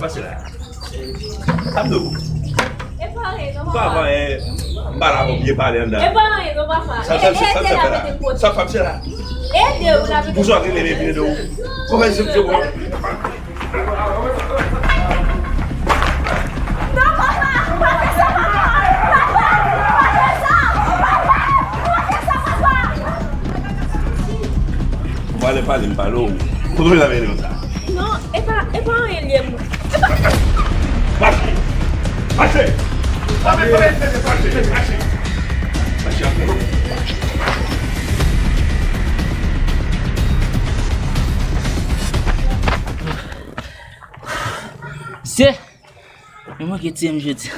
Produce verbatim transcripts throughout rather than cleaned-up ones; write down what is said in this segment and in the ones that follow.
Pase la. Sa m di w. E pa anyen non, papa. Papa, eh, m pa la pou byen pale anndan. E pa anyen non, papa. Sa, sa, sa, sa, sa, sa, sa, sa, sa, sa, sa, ede w la. Pou sa, vin, vin, vin, vin. Kòman se, se bon? Non, papa, pa fè sa, papa. Papa, pa fè sa. Papa, pa fè sa, papa. Ou pale, pale, m pale w. Kote w la mennen w sa? Non, e pa, e pa anyen l ye, mwen. E pa... Mache! Mache! Mache! Mache! Mache! Mesye, yo manke tiye m jodi.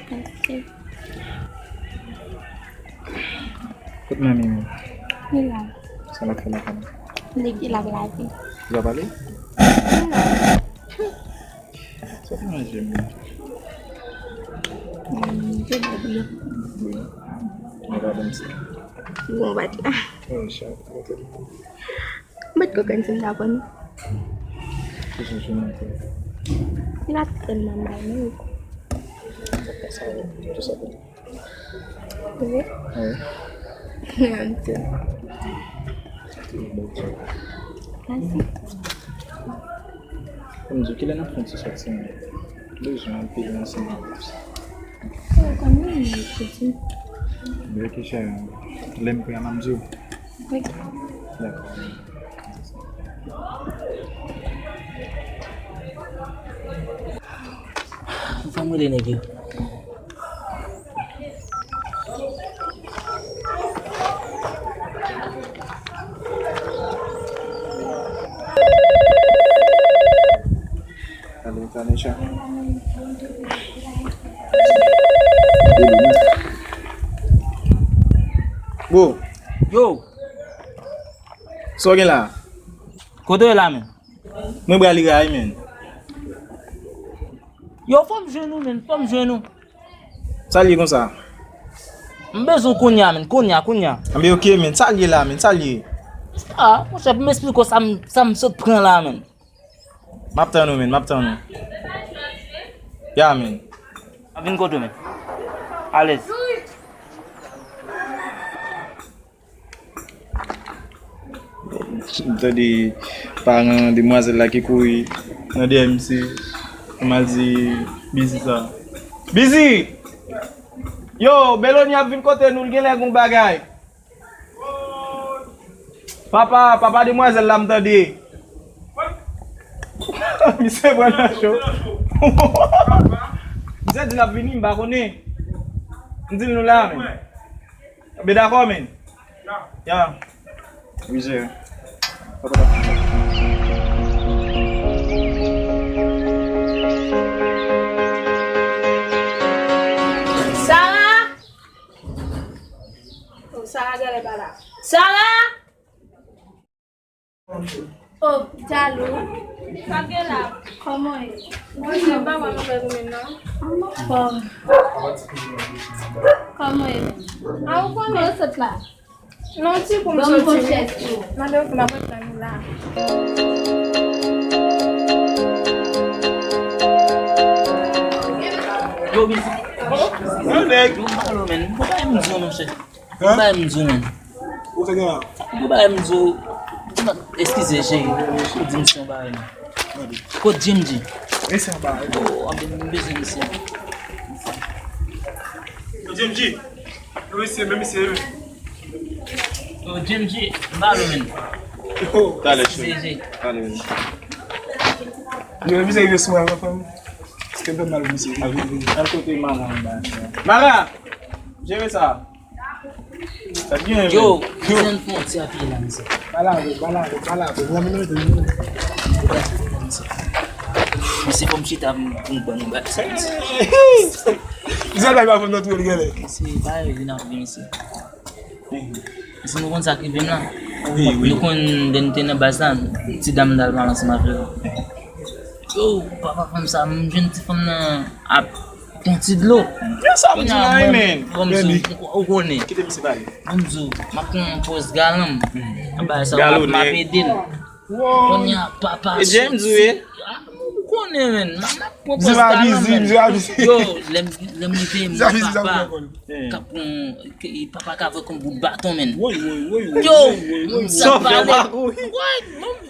Mèsi. Kot manmi w? Li la. Sa l ap fè lakay la? Li, li ap lave. Li pa pale? Sa te manje m? Hmm, je vais bien. Wi. Mwen pa bon ti. Bon, bat la. Oh, chat. M pa t ko konn si m ta pran. Ki jan jounen te ye? Li pa t tèlman mal non. Sa, tout sa bon. Vre? Wi. Mèsi. Mèsi. Kòm di, kilè n ap fè yon ti sòti menm? Bezwen anpil ransèyman plis. Ou konnen, pitit. Byen, ki chè, lè m prè a, m ap di w. Ok. Dakò. Fò m rele nèg yo. Alo, Tanisha. Bo. Yo. Sa w gen la? Kote w ye la, menm? Mwen pral ray, menm. Yo, fò m jwenn ou, menm, fò m jwenn ou. Sa l ye konsa? M bezwen w kounye a, menm, kounye a, kounye a. Anben, ok, menm. Sa l ye la, menm? Sa l ye? Ah, monchè, pou m esplike w sa m, sa m sot pran la, menm. M ap tann ou, menm, m ap tann ou. Ya, menm. M ap vin kote w, menm. Alèz. M tande paran demwazèl la ki kouri nan dèyè misye, pou m al di Bizi sa. Bizi! Yo, Meloni ap vin kote nou, l genlè gen yon bagay. Papa, papa demwazèl la, m tande. Misye pran nan cho. Misye di l ap vini, m pa konnen. M di l nou la, men. Be dakò, men. Ya. Wi, se. Sara! Oh, Sara genlè pa la. Sara! Oh, Jalou. Sa gen la? Kòman w ye? Mwen pa wè nouvèl ou menm non. Anfòm. Kòman w ye? A, ou konnen. Kòman w sot la? Non, ti pou m soti wi. Mande w pou m ap ret la nou la. Yo, Bizi. Yo, nèg. Yo, pale, men. Ou pa m di w, monchè. Ou pa m di w, men. Ou te gen la? Ou pa m di w. Eskize, cheri. Ou di m si yon bagay, non. Kot Jim G? Mesye anba. Oh, anben, m bezwen misye. Jim G. Mesye, men misye. Yo, Jim G, m ba l ou menm. Talè, cheri. Talè, men. Yo, misye rive sou mwen, pa fè m. Ke m fè mal, misye. Al kote Mara anba. Mara! Jere sa. Sa byen, yo, men. Yo, fè yon ti apiye la, misye. Ba la, ba la, ba la. Misye, fò m chita pou m ban nou ba. Misye, bay pa fè m nan twou, li genlè. Misye, ba yo vin ap vin, misye. Si nou konn sa k rive m la, nou konn lè n te nan baz la, ti dam nan al pale ansanm avè l. Yo, papa fanm sa, m jwenn ti fanm nan ap pran ti dlo. Yo, sa m di la, men. Ban m di w, ou konnen. Kite misye pale. Ban m di w, m ap pran pòz galan m. Anba sa, m ap ede l. Kounye a, papa soti. Ah, ou konnen, men. M ap pran pòz galan m, men. Yo, lè m, lè m rive, m wè papa k ap pran, papa ka vè kon bout baton, men. Yo, m sa pale.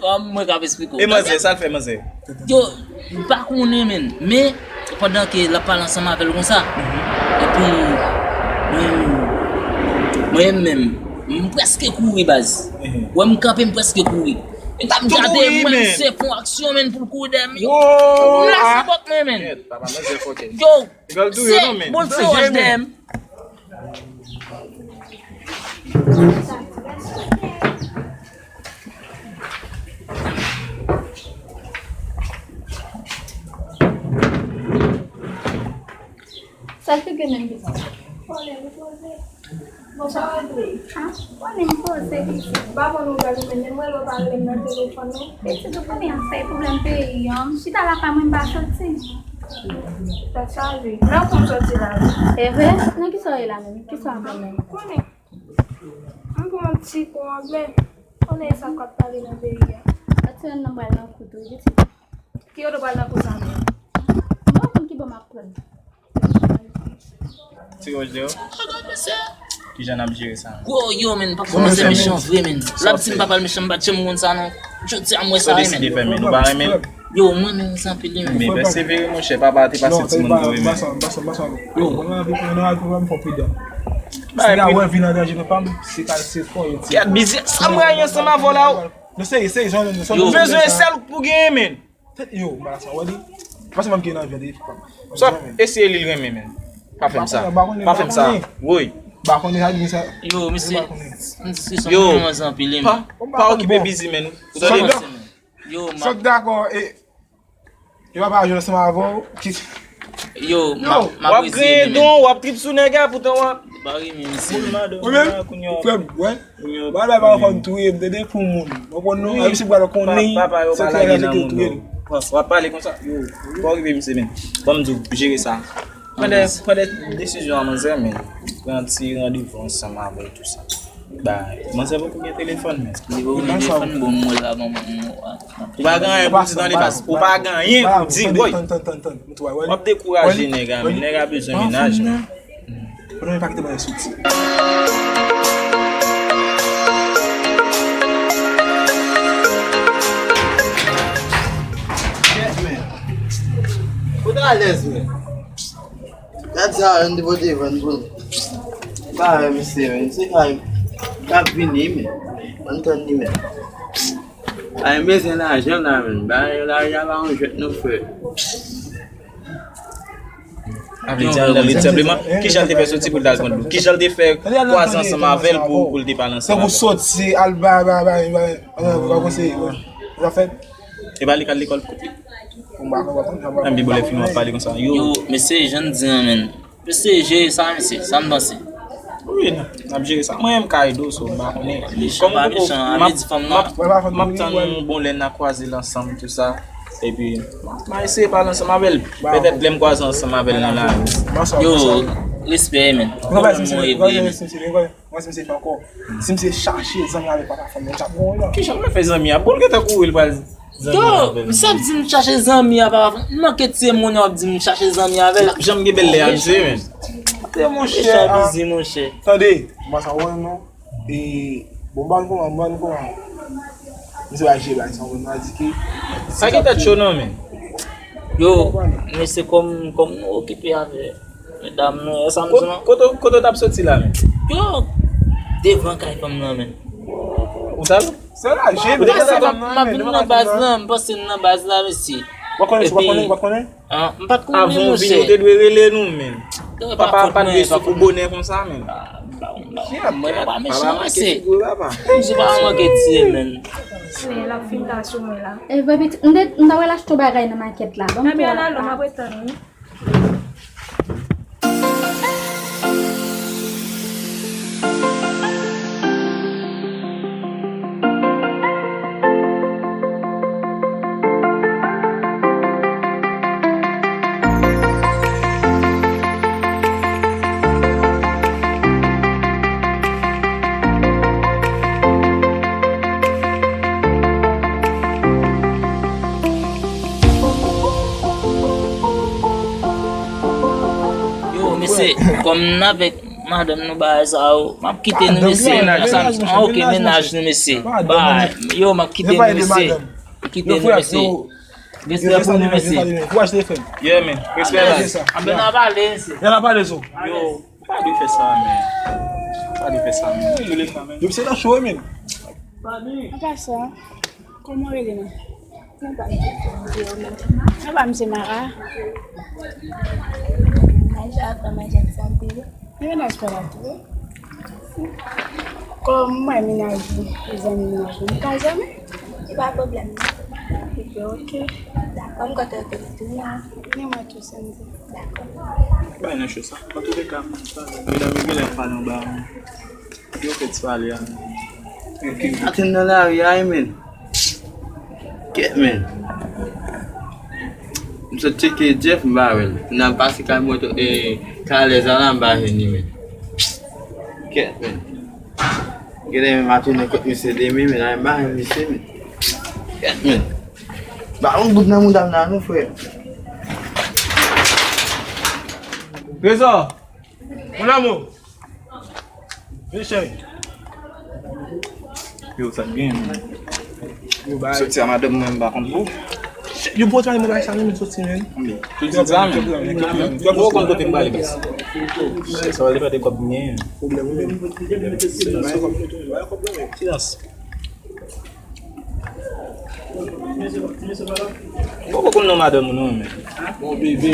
Mwen, mwen ka eksplike w. E manzè, sa l fè manzè? Yo, m pa konnen, men. Men, pandan ke l ap pale ansanm avè l konsa, epi, mwen, mwen menm, m prèske kouri, baz. Wè m kanpe, m prèske kouri. E t ap gade mwen, se fon aksyon, men, pou l kouri dèyè m. Yo, m lase bòt mwen, men. Yo, se boul se wòch dèyè m. Sa l te gen menm biznis? Konnen m poze. Bon, sa w ap di? Ha? Konnen m poze isit. M pa konn ou gade men, men mwen lè w pa rele m nan telefòn non. Pitit ou konnen afè pwoblèm peyi an. M chita lakay mwen, m pa soti. Tèt chaje. Nan pou m soti la wi. E vre? Nan kisa w ye la menm? Kisa w ap fè menm? Konnen. M pran yon ti kou anglè. Konnen sa k ap pale nan peyi a. Pati nan pral nan kou tou, pitit. Ki kote w pral nan kou sa menm? M pa konn ki bò m ap pran. Ti Roger, kijan n ap jere sa menm? Gwo yo, men, papa, manzè mechan vre, men. L ap di m papa l mechan, m pa t janm konn sa, non. Jodi a, m wè sa, men. Sa w deside fè, men? Ou pa renmen l? Yo, mwen renmen sa anpil, men. Men pèsevere, monchè, papa a te pase timoun pou ou, men. Yo, mwen anvi, mwen anvi, mwen fò pridan. Si la wè vi nan danje, papa m, se ka, se fò yo ti. Kèt, Bizi, sa m rayi ansanm avè w la, o. Nou serye, serye, jan nou bezwen sèl pou genyen, men. Tèt yo, m pa sa, w ap di. Pase m ki nan vye de. Sa, eseye li l renmen, men. Pa fè m sa. Pa fè m sa. Woy. Ba konnen sa, di sa. Yo, misye, m di se son manzè anpil, men. Pa, pa okipe Bizi, men. Ou tande? Yo, m ap. Sòt dakò, e, e papa jwenn ansanm avè w, ki. Yo, m ap, m ap reziye li, men. W ap griyen don, w ap trip sou nèg la, poutan w ap. Ou pa renmen misye. Ou menm? Frè m, wè. Bagay la pa fò n touye m, tande, pou moun. Ou konn non, a misye pral konnen sekrè la, misye te touye l. W ap pale konsa, yo, pa rive misye, men. Ban m di w, jere sa. Pran de, pran de desizyon a manzè, men. Pran ti randevou ansanm avè l, tou sa. Ba, manzè poko gen telefòn, men. Li poko gen telefòn, bon, mwen la, bon, mwen, mwen. Ou pa gen anyen pou di tande, baz. Ou pa gen anyen pou di, boy. W ap dekouraje nèg la, men nèg la bezwen mennaj, men. Konnen pa kite mwen soti. Ou ta alèz, men. Gad sa, yon depote vann pou nou. Pa wè misye, men. Se kay k ap vini, men. Ann tann li, men. Ay, m bezwen lajan la, men. Ba, lajan pa yon jwèt, non, frè. A vle di, al nan lit senpleman. Kijan l te fè soti pou l t al pran dlo? Kijan l te fè kwaze ansanm avè l pou, pou l te pale ansanm avè l? Tankou soti, al ba, ba, ba, ba, ba, ba, konseye, wè. Zafè. E pa li k al lekòl pou li? Ann bi bolè fini w ap pale konsa. Yo. Yo, mesye, jan n di an, men. Mesye, jere sa, mesye, sa n panse. Wi, n ap jere sa. Mwen, m ka ede w, so, m pa konnen. Mechan pa mechan, a vle di fanm nan. M ap tann yon bon lè n a kwaze l ansanm, tou sa. Epi, m a eseye pale ansanm avè l. Petèt lè m kwaze ansanm avè l nan lari. Yo, Respè, men. Ou konprann si misye, ou konprann si misye, ou konprann si misye fè ankò. Si misye chache zanmi avèk papa fanm nan, l t ap bon, la. Kijan l fè zanmi a? Bon, l gentan kouri, l pral zanmi avè l. Yo, misye ap di m chache zanmi a, papa fanm. M manke tiye moun, w ap di m chache zanmi avè l. L ap janm gen bèl lè a, misye, men. Tande, monchè. Tande, m pa sa wè, non. E, bon, ban nou kòman, ban nou kòman. Misye va jere bagay sa, mwen di ke. Sa ki tèt cho non, men. Yo, men se kòm, kòm nou okipe avè medam nou, e sa m di non. Kote, kote w t ap soti la, men? Yo, devan kay fanm nan, men. Ou t al? Se la, jere bagay sa, m ap vin nan baz la, m panse m nan baz la, mesye. Ou pa konnen, ou pa konnen, ou pa konnen? Ah, m pa t konnen, monchè. Avan w vini, ou te dwe rele nou, men. Papa pa t dwe sou kou bonè konsa, men. Mwen pa mechan, mesye. Misye pa manke tiye, men. Men, l ap fin ta sou mwen la. E, vre pitit, m te, m ta pral achte yon bagay nan makèt la. Ban m tou al la. Yo, mesye, kòm n avèk madanm nou bagay sa yo, m ap kite nou, mesye. Sa m, ah, ok, mennaj nou, mesye. Bay, yo, m ap kite nou, mesye. Kite nou, mesye. Respè pou nou, mesye. Kouraj, Stephen. Yeah, man. Respè la. Anben, n a pale, mesye. N a pale, so. Yo, ou pa dwe fè sa, men. Ou pa dwe fè sa, men. Yo, se nan cho, men. An pasan, kòman w rele non? Non pa m se Mara. Manje a fè manje sa anpil. Men mennaj pa la tou. Kòm mwen mennaj ou, e zanmi mennaj ou, nou ka zanmi? Se pa pwoblèm non. Ebyen, ok. Dakò, m kontan ke nou tounen. Ni mwen tou, Sandy. Dakò. Bay nan cho sa. Antouleka, medam yo genlè ap pale anba. Yo fè ti pale a. Atenn nan lari a, wi, men. Kèt, men. M sot tcheke Jeff, m pa wè l. N al pase kay mwen, e, Kalèz la, m pa jwenn li, men. Kèt, men. Genlè menm a tounen kot misye demen, men, m pa jwenn misye, men. Kèt, men. Ba yon gout nan mouda m la, non, frè. Trezò! Mon amour. Vin, cheri. Yo, sa k gen, men. Yo, bay. Soti a madanm mwen, m pa konn pou. Yo, pou travay mwen bay sa, men soti, men. Anben, tou di sa, men. Ou konn kote m prale, baz. Sa va depann de kòb m genyen. Pwoblèm ou menm. Silans. Ou poko konn non madanm ou non, men. Bon, bebe.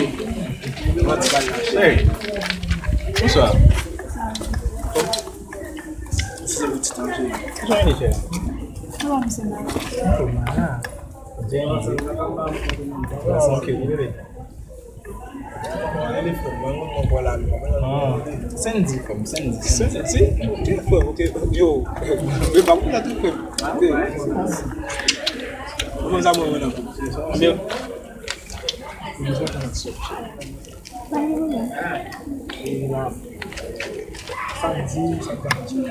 Manti pa l la, cheri. Hey. Bonswa. Se pou ti tan, cheri. Kijan w rele, cheri? Mwen se Mara. Mwen se Mara. Jenny. Mwen se Mara. Mwen se Mara. Ah, Sandy, frè m, Sandy. Sandy? Ok, frè m, ok. Yo, yo, pa pou la tou, frè m. Ok. Ou konn sa mwen, mwen, nan. Anben. Sandy, Sandy.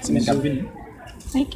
Ti nèg ap vini. Ok.